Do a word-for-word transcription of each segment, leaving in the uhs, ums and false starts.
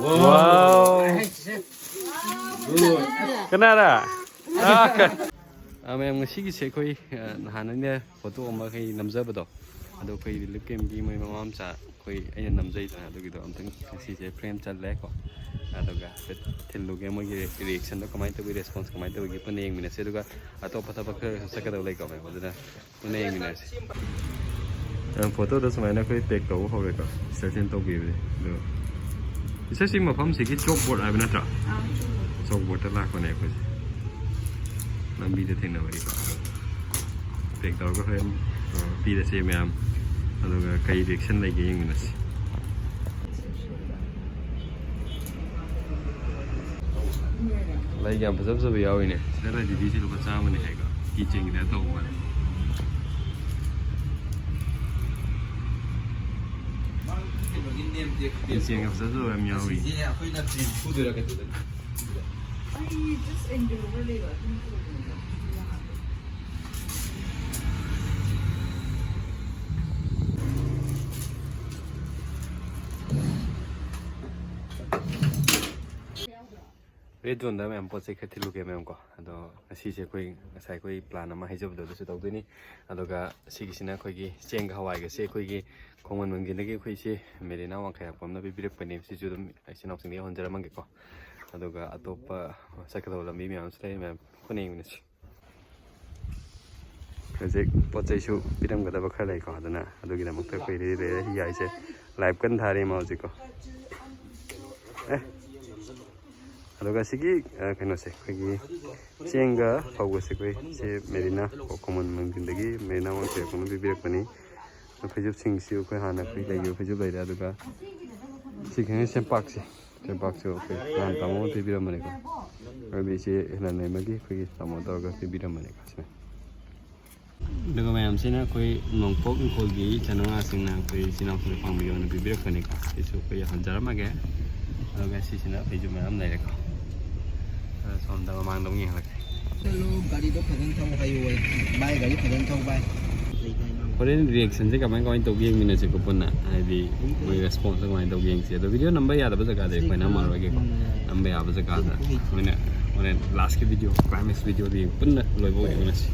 Wow. ꯀꯅꯥꯔꯥ? ꯑꯥ, ꯀ-, ꯑꯥ, ꯃꯌꯥꯝ, ꯉꯁꯤꯒꯤꯁꯦ ꯑꯩꯈꯣꯏ, ꯑ, ꯅꯍꯥꯟ ꯑꯩꯅ ꯐꯣꯇꯣ ꯑꯃ ꯑꯩꯈꯣꯏ ꯅꯝꯖꯕꯗꯣ, ꯑꯗꯣ ꯑꯩꯈꯣꯏ ꯔꯤꯂꯤꯐ ꯀꯦꯝꯒꯤ ꯃꯣꯏ ꯃꯃꯥ ꯃꯆꯥ ꯑꯩꯈꯣꯏ ꯑꯩꯅ ꯅꯝꯖꯩꯗꯅ, ꯑꯗꯨꯒꯤꯗꯣ ꯑꯝꯇꯪ ꯉꯁꯤꯁꯦ ꯐ꯭ꯔꯦꯝ ꯆꯜꯂꯦꯀꯣ꯫ ꯑꯗꯨꯒ ꯍꯥꯏꯐꯦꯠ ꯊꯤꯜꯂꯨꯒꯦ, ꯃꯣꯏꯒꯤ ꯔꯤ-, ꯔꯤꯑꯦꯛꯁꯟꯗꯣ ꯀꯃꯥꯏꯅ ꯇꯧꯏ, ꯔꯦꯁꯄꯣꯟꯁ ꯀꯃꯥꯏꯅ ꯇꯧꯏ ꯄꯨꯟꯅ ꯌꯦꯡꯃꯤꯟꯅꯁꯦ꯫ ꯑꯗꯨꯒ ꯑꯇꯣꯞꯄ ꯊꯕꯛ ꯈꯔꯁꯨ ꯆꯠꯀꯗꯕ ꯂꯩꯀꯣ, ꯃꯌꯥꯝ, ꯑꯗꯨꯅ ꯄꯨꯟꯅ ꯌꯦꯡꯃꯤꯟꯅꯔꯁꯤ꯫ ꯑ, ꯐꯣꯇꯣꯗ ꯁꯨꯃꯥꯏꯅ ꯑꯩꯈꯣꯏ ꯄꯦꯛ ꯇꯧꯕ ꯍꯧꯔꯦꯀꯣ, ꯏꯟꯁꯇ꯭ꯔꯛꯁꯟ ꯇꯧꯕꯤꯕꯅꯦ꯫ ꯑꯗꯣ ꯏꯆꯦ, ꯁꯤ ꯃꯐꯝꯁꯤꯒꯤ ꯆꯣꯛ ꯕꯣꯔꯗ ꯍꯥꯏꯕ ꯅꯠꯇ꯭ꯔꯥ? ꯑꯥ, ꯆꯣꯛ ꯕꯣꯔꯗ꯫ ꯆꯣꯛ ꯕꯣꯔꯗꯇ ꯂꯥꯛꯄꯅꯦ ꯑꯩꯈꯣꯏꯁꯦ, ꯂꯝꯕꯤꯗ ꯊꯦꯡꯅꯕꯒꯤꯀꯣ꯫ ꯑꯗꯣ ꯄꯦꯛ ꯇꯧꯔꯒ ꯍꯣꯔꯦꯟ, ꯑ, ꯄꯤꯔꯁꯦ ꯃꯌꯥꯝ, ꯑꯗꯨꯒ ꯀꯩ ꯔꯤꯑꯦꯛꯁꯟ ꯂꯩꯒꯦ ꯌꯦꯡꯃꯤꯟꯅꯁꯤ꯫ ꯂꯩꯒ ꯌꯥꯝ ꯐꯖ ꯐꯖꯕ ꯌꯥꯎꯔꯤꯅꯦ꯫ ꯁꯤꯗ ꯂꯩꯔꯤꯗꯤ ꯁꯤ ꯂꯨꯄꯥ ꯆꯥꯝꯃꯅꯤ ꯍꯥꯏꯀꯣ꯫ ꯀꯤ ꯆꯦꯟꯒꯤꯗ ꯇꯧꯕ ꯃꯥꯜꯂꯦ꯫ ꯀꯤ ꯆꯦꯟꯒ ꯐꯖ ꯐꯖꯕ ꯌꯥꯝ ꯌꯥꯎꯔꯤ꯫ ꯑꯩꯈꯣꯏꯅ ꯐꯨꯗꯣꯏꯔꯥ ꯀꯩꯗꯧꯗꯣꯏꯅꯣ? ꯑꯩ just ꯑꯦꯡꯒꯜ ꯑꯣꯚꯔ ꯂꯩꯕ ꯑꯗꯨꯝ ꯇꯧꯕꯅꯤꯗ꯫ ꯔꯦꯗ ꯖꯣꯟꯗ ꯃꯌꯥꯝ ꯄꯣꯠ ꯆꯩ ꯈꯔ ꯊꯤꯜꯂꯨꯒꯦ ꯃꯌꯥꯝ ꯀꯣ꯫ ꯑꯗꯣ ꯉꯁꯤꯁꯦ ꯑꯩꯈꯣꯏ ꯉꯁꯥꯏ ꯑꯩꯈꯣꯏ ꯄ꯭ꯂꯥꯟ ꯑꯃ ꯍꯥꯏꯖꯕꯗꯣ ꯑꯗꯨꯁꯨ ꯇꯧꯗꯣꯏꯅꯤ꯫ ꯑꯗꯨꯒ ꯁꯤꯒꯤꯁꯤꯅ ꯑꯩꯈꯣꯏꯒꯤ ꯆꯦꯡꯒ ꯍꯋꯥꯏꯒꯁꯦ ꯑꯩꯈꯣꯏꯒꯤ ꯈꯣꯡꯃꯟ ꯃꯪꯒꯤꯗꯒꯤ ꯑꯩꯈꯣꯏ ꯏꯆꯦ ꯃꯦꯔꯤꯅꯥ ꯋꯥꯡꯈꯩꯔꯥꯛꯄꯝꯅ ꯄꯤꯕꯤꯔꯛꯄꯅꯦ꯫ ꯁꯤꯁꯨ ꯑꯗꯨꯝ ꯏꯆꯤꯟ ꯏꯅꯥꯎꯁꯤꯡꯗꯒꯤ ꯍꯣꯟꯖꯔꯝꯃꯒꯦꯀꯣ꯫ ꯑꯗꯨꯒ ꯑꯇꯣꯞꯄ ꯆꯠꯀꯗꯕ ꯂꯝꯕꯤ ꯃꯌꯥꯝꯁꯨ ꯂꯩ, ꯃꯌꯥꯝ ꯄꯨꯟꯅ ꯌꯦꯡꯃꯤꯟꯅꯁꯤ꯫ ꯍꯧꯖꯤꯛ ꯄꯣꯠ ꯆꯩꯁꯨ ꯄꯤꯔꯝꯒꯗꯕ ꯈꯔ ꯂꯩꯀꯣ, ꯑꯗꯨꯅ ꯑꯗꯨꯒꯤꯗꯃꯛꯇ ꯑꯩꯈꯣꯏ ꯔꯦꯗꯤ ꯂꯩꯔꯦ꯫ ꯍꯤꯌꯥꯏꯁꯦ ꯂꯥꯏꯞ ꯀꯟꯅ ꯊꯥꯔꯤ ꯃꯥ ꯍꯧꯖꯤꯛꯀꯣ꯫ ꯑꯦ, ꯑꯗꯨꯒ ꯁꯤꯒꯤ, ꯑ, ꯀꯩꯅꯣꯁꯦ, ꯑꯩꯈꯣꯏꯒꯤ ꯆꯦꯡꯒ ꯐꯧꯒꯁꯦ ꯑꯩꯈꯣꯏ ꯁꯤ ꯃꯦꯔꯤꯅꯥ ꯀꯣ, ꯈꯣꯡꯃꯟ ꯃꯪꯒꯤꯗꯒꯤ ꯃꯦꯔꯤꯅꯥ ꯋꯥꯡꯈꯩꯔꯥꯛꯄꯝꯅ ꯄꯤꯕꯤꯔꯛꯄꯅꯤ꯫ ꯐꯩꯖꯨꯞꯁꯤꯡꯁꯤ ꯑꯩꯈꯣꯏ ꯍꯥꯟꯅ ꯑꯩꯈꯣꯏ ꯂꯩꯈꯤꯕ ꯐꯩꯖꯨꯞ ꯂꯩꯔꯦ, ꯑꯗꯨꯒ ꯁꯤ ꯈꯪꯉꯦ ꯆꯦꯝꯄꯥꯛꯁꯦ꯫ ꯆꯦꯝꯄꯥꯛꯁꯨ ꯑꯩꯈꯣꯏ ꯅꯍꯥꯟ ꯇꯥꯃꯣꯅ ꯄꯤꯕꯤꯔꯝꯕꯅꯤꯀꯣ꯫ ꯑꯗꯨꯗꯤ ꯏꯆꯦ ꯍꯦꯂꯟ ꯂꯩꯃꯒꯤ ꯑꯩꯈꯣꯏꯒꯤ ꯇꯥꯃꯣ ꯇꯧꯔꯒ ꯄꯤꯕꯤꯔꯝꯕꯅꯤꯀꯣ ꯁꯤꯅ꯫ ꯑꯗꯨꯒ ꯃꯌꯥꯝꯁꯤꯅ ꯑꯩꯈꯣꯏ ꯅꯣꯡꯄꯣꯛ ꯏꯪꯈꯣꯜꯒꯤ ꯏꯆꯤꯟ ꯏꯅꯥꯎꯁꯤꯡꯅ ꯑꯩꯈꯣꯏ ꯏꯆꯤꯟ ꯏꯅꯥꯎꯁꯤꯡꯅ ꯄꯥꯡꯕꯤꯌꯣꯅ ꯄꯤꯕꯤꯔꯛꯄꯅꯤꯀꯣ꯫ ꯁꯤꯁꯨ ꯑꯩꯈꯣꯏ ꯌꯥꯍꯟꯖꯔꯝꯃꯒꯦ꯫ ꯑꯗꯨꯒ ꯁꯤꯁꯤꯅ ꯐꯩꯖꯨꯞ ꯃꯌꯥꯝ ꯂꯩꯔꯦꯀꯣ꯫ ꯑꯗ ꯁꯣꯝꯗ ꯃꯃꯥꯡꯗ ꯑꯃꯨꯛ ꯌꯦꯡꯍꯜꯂꯛꯀꯦ꯫ ꯆꯠꯂꯨ, ꯒꯥꯔꯤꯗꯣ ꯐꯖꯅ ꯊꯧ ꯍꯥꯏꯌꯨ꯫ ꯚꯥꯏ, ꯒꯥꯔꯤ ꯐꯖꯅ ꯊꯧ ꯚꯥꯏ꯫ ꯍꯣꯔꯦꯟ ꯔꯤꯌꯦꯛꯁꯟꯁꯦ ꯀꯃꯥꯏ ꯀꯃꯥꯏꯅ ꯇꯧꯒꯦ ꯌꯦꯡꯃꯤꯟꯅꯁꯦꯀꯣ ꯄꯨꯟꯅ, ꯍꯥꯏꯗꯤ ꯃꯣꯏ ꯔꯦꯁꯄꯣꯟꯁ ꯀꯃꯥꯏꯅ ꯇꯧꯒꯦ ꯌꯦꯡꯁꯦ꯫ ꯑꯗꯣ ꯚꯤꯗꯤꯑꯣ ꯅꯝꯕ ꯌꯥꯗꯕ ꯖꯒꯥꯗꯤ ꯑꯩꯈꯣꯏ ꯅꯝꯃꯔꯣꯏꯒꯦꯀꯣ, ꯅꯝꯕ ꯌꯥꯕ ꯖꯒꯥꯗ ꯑꯩꯈꯣꯏꯅ ꯍꯣꯔꯦꯟ ꯂꯥꯁꯀꯤ ꯚꯤꯗꯤꯑꯣ, ꯀ꯭ꯂꯥꯏꯃꯦꯛꯁ ꯚꯤꯗꯤꯑꯣꯗ ꯌꯦꯡ-, ꯄꯨꯟꯅ ꯂꯣꯏꯕ ꯌꯦꯡꯃꯤꯟꯅꯁꯤ꯫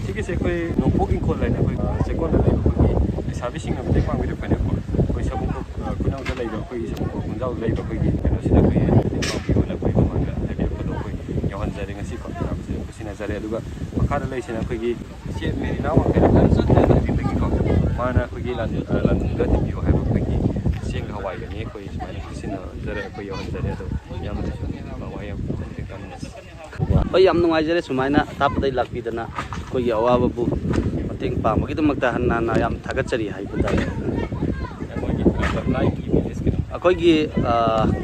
ꯁꯤꯒꯤꯁꯦ ꯑꯩꯈꯣꯏ ꯅꯣꯡꯄꯣꯛ ꯏꯪꯈꯣꯜ ꯍꯥꯏꯅ ꯑꯩꯈꯣꯏ ꯆꯦꯛꯀꯣꯟꯗ ꯂꯩꯕ ꯑꯩꯈꯣꯏꯒꯤ ꯂꯩꯁꯥꯕꯤꯁꯤꯡꯅ ꯃꯇꯦꯡ ꯄꯥꯡꯕꯤꯔꯛꯄꯅꯦꯕꯀꯣ꯫ ꯑꯩꯈꯣꯏ ꯁꯃꯨꯛꯄ, ꯑ, ꯈꯨꯅꯧꯗ ꯂꯩꯕ, ꯑꯩꯈꯣꯏꯒꯤ ꯁꯃꯨꯛꯄ ꯈꯣꯡꯖꯥꯎꯗ ꯂꯩꯕ ꯑꯩꯈꯣꯏꯒꯤ ꯀꯩꯅꯣꯁꯤꯗ ꯑꯩꯈꯣꯏ ꯃꯇꯦꯡ ꯄꯥꯡꯕꯤꯌꯣꯅ ꯑꯩꯈꯣꯏ ꯃꯃꯥꯡꯗ ꯍꯥꯏꯕꯤꯔꯛꯄꯗꯣ ꯑꯩꯈꯣꯏ ꯌꯧꯍꯟꯖꯔꯦ ꯉꯁꯤꯀꯣ꯫ ꯌꯥꯝꯅꯁꯨ ꯌꯥꯝ ꯁꯤꯟꯅꯖꯔꯦ꯫ ꯑꯗꯨꯒ ꯃꯈꯥꯗ ꯂꯩꯁꯤꯅ ꯑꯩꯈꯣꯏꯒꯤ ꯏꯆꯦ ꯃꯦꯔꯤꯅꯥ ꯋꯥꯡꯈꯩꯅ ꯀꯟꯅ ꯆꯠꯅ ꯂꯩꯕꯤꯕꯒꯤꯀꯣ, ꯃꯥꯅ ꯑꯩꯈꯣꯏꯒꯤ ꯂꯥꯟ-, ꯑ, ꯂꯥꯟꯕꯨꯡꯗ ꯊꯤꯟꯕꯤꯌꯣ ꯍꯥꯏꯕ ꯑꯩꯈꯣꯏꯒꯤ ꯆꯦꯡꯒ ꯍꯋꯥꯏꯒꯅꯤ ꯑꯩꯈꯣꯏ ꯁꯨꯃꯥꯏꯅ ꯁꯤꯖꯤꯟꯅꯖꯔꯦ, ꯑꯩꯈꯣꯏ ꯌꯧꯍꯟꯖꯔꯦ꯫ ꯑꯗꯣ ꯌꯥꯝꯅꯁꯨ ꯋꯥꯍꯩ ꯌꯥꯝ ꯐꯖꯅ ꯇꯥꯃꯤꯟꯅꯁꯤ꯫ ꯍꯣꯏ, ꯌꯥꯝ ꯅꯨꯡꯉꯥꯏꯖꯔꯦ ꯁꯨꯃꯥꯏꯅ ꯑꯊꯥꯞꯄꯗꯒꯤ ꯂꯥꯛꯄꯤꯗꯅ ꯑꯩꯈꯣꯏꯒꯤ ꯑꯋꯥꯕꯕꯨ ꯃꯇꯦꯡ ꯄꯥꯡꯕꯒꯤꯗꯃꯛꯇ ꯍꯟꯅ ꯍꯟꯅ ꯌꯥꯝ ꯊꯥꯒꯠꯆꯔꯤ ꯍꯥꯏꯕ ꯇꯥꯔꯦ꯫ ꯑꯩꯈꯣꯏꯒꯤ ꯂꯝꯂꯥꯏꯒꯤ ꯚꯤꯂꯦꯖꯀꯤꯗꯣ꯫ ꯑꯩꯈꯣꯏꯒꯤ, ꯑ,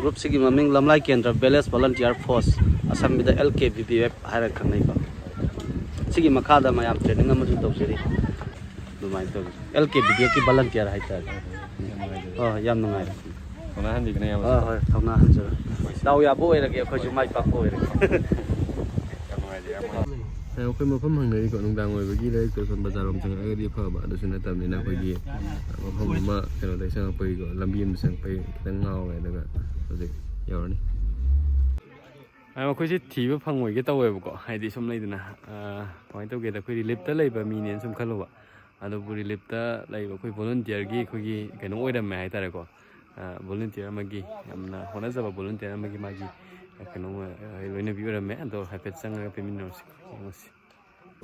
ꯒ꯭ꯔꯨꯞꯁꯤꯒꯤ ꯃꯃꯤꯡ ꯂꯝꯂꯥꯏ ꯀꯦꯟꯗ꯭ꯔ ꯚꯤꯂꯦꯖ ꯚꯣꯂꯟꯇꯤꯌꯔ ꯐꯣꯔꯁ, ꯑꯁꯝꯕꯤꯗ ꯑꯦꯜ ꯀꯦ ꯚꯤ ꯚꯤ ꯑꯦꯐ ꯍꯥꯏꯔꯒ ꯈꯪꯅꯩꯀꯣ꯫ ꯁꯤꯒꯤ ꯃꯈꯥꯗ ꯃꯌꯥꯝ ꯇ꯭ꯔꯦꯅꯤꯡ ꯑꯃꯁꯨ ꯇꯧꯖꯔꯤ꯫ ꯑꯗꯨꯃꯥꯏꯅ ꯇꯧꯋꯤ꯫ ꯑꯦꯜ ꯀꯦ ꯚꯤ ꯚꯤ ꯑꯦꯐꯀꯤ ꯚꯣꯂꯟꯇꯤꯌꯔ ꯍꯥꯏꯇꯥꯔꯦ꯫ ꯌꯥꯝ ꯅꯨꯡꯉꯥꯏꯖꯔꯦ꯫ ꯍꯣꯏ, ꯌꯥꯝ ꯅꯨꯡꯉꯥꯏꯔꯦ꯫ ꯊꯧꯅꯥ ꯍꯟꯕꯤꯒꯅꯤ ꯌꯥꯝꯅꯁꯨ꯫ ꯍꯣꯏ, ꯍꯣꯏ, ꯊꯧꯅꯥ ꯍꯟꯖꯔꯣ꯫ ꯗꯥꯎ ꯌꯥꯕ ꯑꯣꯏꯔꯒꯦ, ꯑꯩꯈꯣꯏꯁꯨ ꯃꯥꯏ ꯄꯥꯛꯄ ꯑꯣꯏꯔꯒꯦ꯫ ꯌꯥꯝ ꯅꯨꯡꯉꯥꯏꯖꯔꯦ, ꯌꯥꯝ ꯅꯨꯡꯉꯥꯏꯖꯔꯦ꯫ ꯑꯩꯈꯣꯏ ꯃꯐꯝ ꯍꯪꯅꯔꯤꯀꯣ, ꯅꯨꯡꯗꯥꯡ ꯑꯣꯏꯕꯒꯤ ꯂꯩꯔꯛꯇ ꯁꯣꯝ ꯕꯖꯥꯔ ꯔꯣꯝ ꯆꯪꯉꯛꯑꯒꯗꯤ ꯐꯕ, ꯑꯗꯨꯁꯨ ꯅꯠꯇꯕꯅꯤꯅ ꯑꯩꯈꯣꯏꯒꯤ ꯃꯐꯝ ꯑꯃ ꯀꯩꯅꯣꯗꯒꯤ ꯆꯪꯉꯛꯄꯒꯤꯀꯣ, ꯂꯝꯕꯤ ꯑꯃ ꯆꯪꯉꯛꯄꯒꯤ ꯈꯤꯇꯪ ꯉꯥꯎꯔꯦ, ꯑꯗꯨꯒ ꯍꯧꯖꯤꯛ ꯌꯧꯔꯅꯤ꯫ ꯑ, ꯃꯈꯣꯏꯁꯦ ꯊꯤꯕ ꯐꯪꯉꯣꯏꯒꯦ ꯇꯧꯋꯦꯕꯀꯣ, ꯍꯥꯏꯗꯤ ꯁꯨꯝ ꯂꯩꯗꯅ, ꯑ, ꯀꯃꯥꯏꯅ ꯇꯧꯒꯦꯗ, ꯑꯩꯈꯣꯏ ꯔꯤꯂꯤꯞꯇ ꯂꯩꯕ ꯃꯤꯅꯦꯅ ꯁꯨꯝ ꯈꯜꯂꯨꯕ, ꯑꯗꯨꯕꯨ ꯔꯤꯂꯤꯞꯇ ꯂꯩꯕ ꯑꯩꯈꯣꯏ ꯚꯣꯂꯨꯟꯇꯤꯌꯔꯒꯤ ꯑꯩꯈꯣꯏꯒꯤ ꯀꯩꯅꯣ ꯑꯣꯏꯔꯝꯃꯦ ꯍꯥꯏꯇꯥꯔꯦꯀꯣ꯫ ꯑ, ꯚꯣꯂꯨꯟꯇꯤꯌꯔ ꯑꯃꯒꯤ, ꯌꯥꯝꯅ ꯍꯣꯠꯅꯖꯕ ꯚꯣꯂꯨꯟꯇꯤꯌꯔ ꯑꯃꯒꯤ ꯃꯥꯒꯤ ꯀꯩꯅꯣ, ꯑ, ꯂꯣꯏꯅꯕꯤ ꯑꯣꯏꯔꯝꯃꯦ꯫ ꯑꯗꯣ ꯍꯥꯏꯐꯦꯠ ꯆꯪꯉꯒ ꯄꯦꯃꯤꯟꯅꯔꯁꯤ, ꯌꯦꯡꯉꯁꯤ꯫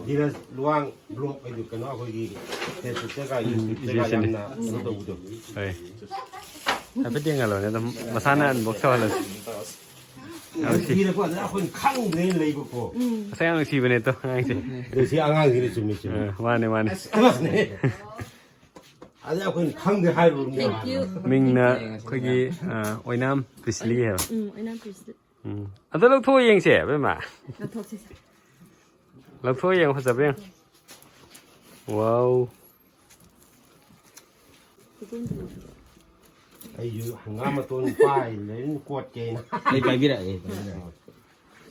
ꯙꯤꯔꯖ ꯂꯨꯋꯥꯡ ꯕ꯭ꯂꯣꯛ ꯍꯥꯏꯗꯨ ꯀꯩꯅꯣ ꯑꯩꯈꯣꯏꯒꯤ ꯐꯦꯁꯕꯨꯛꯇꯒ ꯌꯨꯇ꯭ꯌꯨꯕꯇꯒ ꯏꯆꯦꯁꯤꯅꯤ꯫ ꯌꯥꯝꯅ ꯀꯩꯅꯣ ꯇꯧꯕꯗꯣ꯫ ꯍꯣꯏ꯫ ꯍꯥꯏꯐꯦꯠ ꯌꯦꯡꯍꯜꯂꯣꯅꯦ, ꯑꯗꯨꯝ ꯃꯁꯥꯅ ꯑꯟꯕꯣꯛꯁ ꯇꯧꯍꯜꯂꯁꯤ꯫ ꯌꯥꯝ ꯅꯨꯡꯁꯤ꯫ ꯊꯤꯔꯛꯄ ꯑꯗꯨꯗ ꯑꯩꯈꯣꯏꯅ ꯈꯪꯗ꯭ꯔꯦꯅ ꯂꯩꯕꯀꯣ꯫ ꯃꯁꯛ ꯌꯥꯝ ꯅꯨꯡꯁꯤꯕꯅꯦ ꯑꯗꯣ ꯑꯉꯥꯡꯁꯦ꯫ ꯑꯗꯨ ꯁꯤ ꯑꯉꯥꯡꯁꯤꯅ ꯆꯨꯝꯃꯤ, ꯆꯨꯝꯃꯤ꯫ ꯑ, ꯃꯥꯅꯦ, ꯃꯥꯅꯦ꯫ ꯑꯁ, ꯑꯉꯥꯡꯅꯦ꯫ ꯑꯗ ꯑꯩꯈꯣꯏꯅ ꯈꯪꯗꯦ ꯍꯥꯏꯔꯨꯕꯅꯦ꯫ Thank you꯫ ꯃꯤꯡꯅ ꯑꯩꯈꯣꯏꯒꯤ, ꯑ, ꯑꯣꯏꯅꯥꯝ ꯄ꯭ꯔꯤꯁꯂꯤ ꯍꯥꯏꯕ꯫ ꯎꯝ, ꯑꯣꯏꯅꯥꯝ ꯄ꯭ꯔꯤꯁꯂꯤ꯫ ꯎꯝ꯫ ꯑꯗꯣ ꯂꯧꯊꯣꯛꯑ ꯌꯦꯡꯁꯦ, ꯑꯕꯦꯝꯃ꯫ ꯂꯧꯊꯣꯛꯁꯦ꯫ ꯂꯧꯊꯣꯛꯑ ꯌꯦꯡꯉꯣ, ꯐꯖꯕ꯭ꯔꯥ ꯌꯦꯡꯉꯣ꯫ ꯋꯥꯎ꯫ ꯑꯩꯁꯨ ꯍꯪꯒꯥꯝ ꯃꯇꯣꯟ ꯄꯥꯏ ꯂꯩꯔꯤꯅꯤ ꯀꯣꯠꯀꯦꯅ꯫ ꯑꯩ ꯄꯥꯏꯕꯤꯔꯛꯑꯒꯦ, ꯄꯥꯏꯕꯤꯔꯛꯑꯒꯦ꯫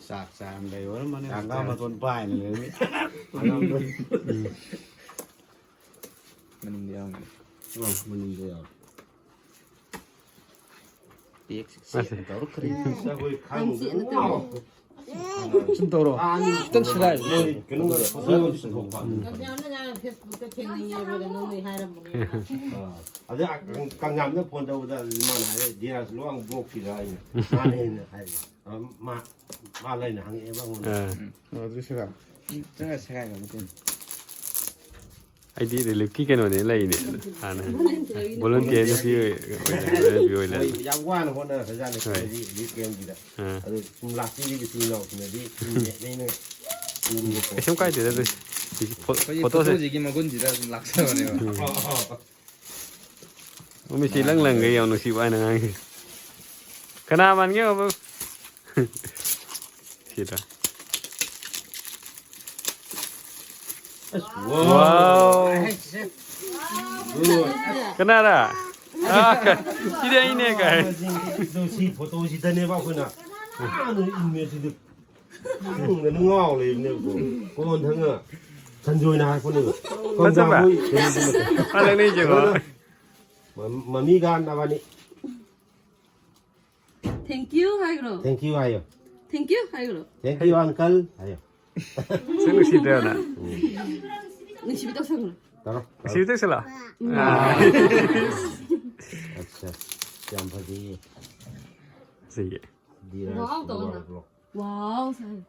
ꯆꯥꯛ ꯆꯥꯔꯝꯗꯥꯏ ꯑꯣꯏꯔꯝꯃꯅꯤ, ꯍꯪꯒꯥꯝ ꯃꯇꯣꯟ ꯄꯥꯏꯅ ꯂꯩꯔꯝꯃꯤ꯫ ꯃꯅꯤꯡꯗ ꯌꯥꯎꯔꯝꯒꯅꯤ꯫ ꯑꯥ, ꯃꯅꯤꯡꯗ ꯌꯥꯎꯔꯦ꯫ ꯇꯦꯛꯁ ꯁꯦꯡꯅ ꯇꯧꯔꯛꯈ꯭ꯔꯦ꯫ ꯑꯩꯈꯣꯏ ꯈꯪꯗꯦ꯫ ꯁꯨꯝ ꯇꯧꯔꯣ꯫ ꯈꯤꯇꯪ ꯁꯦꯒꯥꯏ꯫ ꯃꯣꯏ ꯀꯩꯅꯣ ꯄꯨꯊꯣꯛꯄ꯫ ꯀꯝꯖꯥꯝꯅ ꯉꯔꯥꯡ ꯐꯦꯁꯕꯨꯛꯇ ꯊꯦꯡꯅꯩꯌꯦꯕ ꯅꯣꯡꯃꯩ ꯍꯥꯏꯔꯝꯕꯅꯦ꯫ ꯑꯗꯩ ꯀꯝꯖꯥꯝꯗ ꯐꯣꯟ ꯇꯧꯕꯗ ꯃꯥꯅ ꯍꯥꯏꯔꯦ, "ꯙꯤꯔꯥꯖ ꯂꯣꯏ ꯕ꯭ꯂꯣꯛ ꯄꯤꯔꯛꯑꯦ"꯫ ꯃꯥꯅ ꯍꯦꯟꯅ ꯍꯥꯏꯔꯦ꯫ ꯑ, ꯃꯥ, ꯃꯥ ꯂꯩꯅ ꯍꯪꯉꯛꯑꯦꯕ ꯑꯩꯉꯣꯟꯗ꯫ ꯑꯥ꯫ ꯑꯣ, ꯑꯗꯨ ꯁꯦꯒꯥꯏ꯫ ꯆꯪꯉ ꯁꯦꯒꯥꯏꯕ ꯃꯇꯨꯡ꯫ ꯑꯩꯗꯤ ꯔꯤꯂꯤꯐꯀꯤ ꯀꯩꯅꯣꯅꯦ ꯂꯩꯅꯦ ꯍꯥꯟꯅ꯫ ꯚꯣꯂꯨꯟꯇꯤꯌꯔ ꯅꯨꯄꯤ ꯑꯣꯏ-, ꯑꯣꯏ-, ꯑꯣꯏ-, ꯑꯣꯏ ꯂꯩ꯫ ꯃꯣꯏ ꯌꯥꯝ ꯋꯥꯅ ꯍꯣꯠꯅꯈ꯭ꯔꯖꯥꯠꯅꯤ ꯍꯣꯏ꯫ ꯁꯤꯗꯗꯤ ꯔꯤꯂꯤꯐ ꯀꯦꯝꯞꯀꯤꯗ꯫ ꯑꯥ꯫ ꯑꯗꯨ ꯁꯨꯝ ꯂꯥꯛꯄꯤꯔꯤꯕ ꯏꯆꯤꯜ ꯏꯅꯥꯎꯁꯤꯡꯅꯗꯤ ꯁꯨꯝ ꯅꯦꯛꯅꯩꯅ ꯎꯔꯨꯕꯀꯣ꯫ ꯀꯩꯁꯨꯝ ꯀꯥꯏꯗꯦꯗ ꯑꯗꯨ꯫ ꯁꯤ ꯐꯣ-, ꯑꯩꯈꯣꯏꯒꯤ ꯐꯣꯇꯣꯁꯦ꯫ ꯐꯣꯇꯣꯁꯤꯒꯤ ꯃꯒꯨꯟꯁꯤꯗ ꯑꯗꯨꯝ ꯂꯥꯛꯆꯕꯅꯦꯕ꯫ ꯑꯣ, ꯑꯣ, ꯑꯣ꯫ ꯃꯃꯤꯠꯁꯤ ꯏꯂꯪ ꯂꯪꯒꯩ ꯌꯥꯝ ꯅꯨꯡꯁꯤꯕ ꯍꯥꯏꯅ ꯉꯥꯡꯉꯤ꯫ ꯀꯅꯥ ꯃꯥꯟꯒꯦ ꯌꯦꯡꯉꯣ꯫ ꯁꯤꯗ꯫ ꯑꯁ, ꯋꯥꯎ꯫ ꯒꯨꯗ꯫ ꯀꯅꯥꯔ? ꯑꯥ, ꯁꯤꯗꯤ ꯑꯩꯅꯦ ꯀꯥꯏ꯫ ꯑꯗꯣ ꯁꯤ ꯐꯣꯇꯣꯁꯤꯗꯅꯦꯕ ꯑꯩꯈꯣꯏꯅ ꯌꯥꯝꯅ ꯏꯃꯦꯖꯁꯤꯗꯤ ꯈꯪꯗꯅ ꯉꯥꯎ ꯂꯩꯕꯅꯦꯕꯀꯣ꯫ ꯀꯣꯟ ꯊꯪꯅ ꯁꯟꯖꯣꯏꯅ ꯍꯥꯏꯔꯛꯄꯅꯦꯕ꯫ ꯐꯖꯕ꯭ꯔꯥ? ꯀꯣꯟ ꯊꯪꯅ ꯃꯣꯏ ꯀꯩꯅꯣꯗꯨꯅ ꯃꯥ ꯅꯪꯅ ꯌꯦꯡꯉꯣ꯫ ꯃ-, ꯃꯃꯤꯒ ꯅꯕꯥꯅꯤ꯫ Thank you ꯍꯥꯏꯈ꯭ꯔꯣ꯫ Thank you ꯍꯥꯏꯌꯣ꯫ Thank you ꯍꯥꯏꯈ꯭ꯔꯣ꯫ Thank you uncle ꯍꯥꯏꯌꯣ꯫ ꯁꯤ ꯅꯨꯡꯁꯤꯗ꯭ꯔꯅ? ꯅꯨꯡꯁꯤꯕꯤ ꯇꯧꯁꯟꯈ꯭ꯔꯣ꯫ ꯇꯧꯔꯣ, ꯇꯧꯔꯣ꯫ ꯁꯤ ꯇꯧꯁꯤꯜꯂꯣ? ꯑꯠꯆꯥ, ꯌꯥꯝ ꯐꯖꯩꯌꯦ꯫ ꯁꯤꯒꯤ꯫ ꯙꯤꯔꯥꯖ ꯋꯥꯎ ꯇꯧꯅ꯫ ꯕ꯭ꯂꯣꯛ꯫ ꯋꯥꯎ ꯁꯥꯏ꯫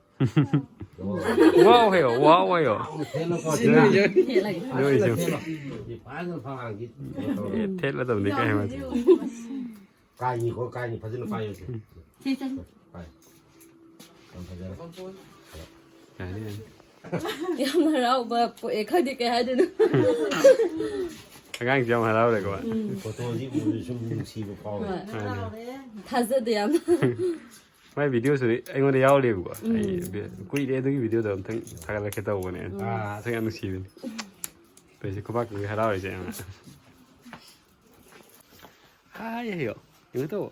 ꯋꯥꯎ ꯍꯥꯏꯌꯣ, ꯋꯥꯎ ꯍꯥꯏꯌꯣ꯫ ꯐꯦꯟꯅꯀꯣ, ꯍꯦꯜꯂꯒꯦ꯫ ꯅꯣꯏꯁꯨ꯫ ꯐꯦꯟꯅ꯫ ꯐꯖꯅ ꯐꯪꯉꯛꯑꯒꯦ꯫ ꯑꯦ, ꯊꯦꯠꯂꯗꯕꯅꯤ ꯀꯩ ꯍꯥꯏꯕ꯫ ꯀꯥꯏꯅꯤꯀꯣ, ꯀꯥꯏꯅꯤ, ꯐꯖꯅ ꯄꯥꯏꯌꯣꯁꯦ꯫ ꯁꯤ ꯆꯪ꯫ ꯄꯥꯏ꯫ ꯌꯥꯝ ꯐꯖꯔꯦ꯫ ꯌꯥꯅꯤ, ꯌꯥꯅꯤ꯫ ꯌꯥꯝ ꯍꯔꯥꯎꯕ ꯄꯣꯛꯑꯦ, ꯈꯪꯗꯦ ꯀꯩ ꯍꯥꯏꯗꯣꯏꯅꯣ꯫ ꯑꯉꯥꯡꯁꯤ ꯌꯥꯝ ꯍꯔꯥꯎꯔꯦꯀꯣ꯫ ꯎꯝ꯫ ꯐꯣꯇꯣꯁꯤ ꯎꯕꯗ ꯁꯨꯝ ꯅꯨꯡꯁꯤꯕ ꯐꯥꯎꯋꯦ꯫ ꯍꯣꯏ꯫ ꯊꯥꯖꯗꯦ ꯌꯥꯝ꯫ ꯃꯥꯏ ꯚꯤꯗꯤꯑꯣꯁꯨ ꯑꯩꯉꯣꯟꯗ ꯌꯥꯎꯔꯤꯕꯀꯣ꯫ ꯎꯝ꯫ ꯑꯩ ꯚꯤ-, ꯀꯨꯏꯔꯦ ꯑꯗꯨꯒꯤ ꯚꯤꯗꯤꯑꯣꯗꯣ ꯑꯝꯇꯪ ꯊꯥꯒꯠꯂꯛꯀꯦ ꯇꯧꯕꯅꯦ꯫ ꯎꯝ꯫ ꯑꯥ, ꯃꯁꯛ ꯌꯥꯝ ꯅꯨꯡꯁꯤꯕꯅꯤ꯫ ꯇꯧꯔꯤꯁꯦ ꯈꯨꯕꯥꯛꯇꯨꯒꯤ ꯍꯔꯥꯎꯔꯤꯁꯦ ꯌꯥꯝꯅ꯫ ꯍꯥꯏ ꯍꯥꯏꯌꯣ꯫ ꯀꯩꯅꯣ ꯇꯧ꯫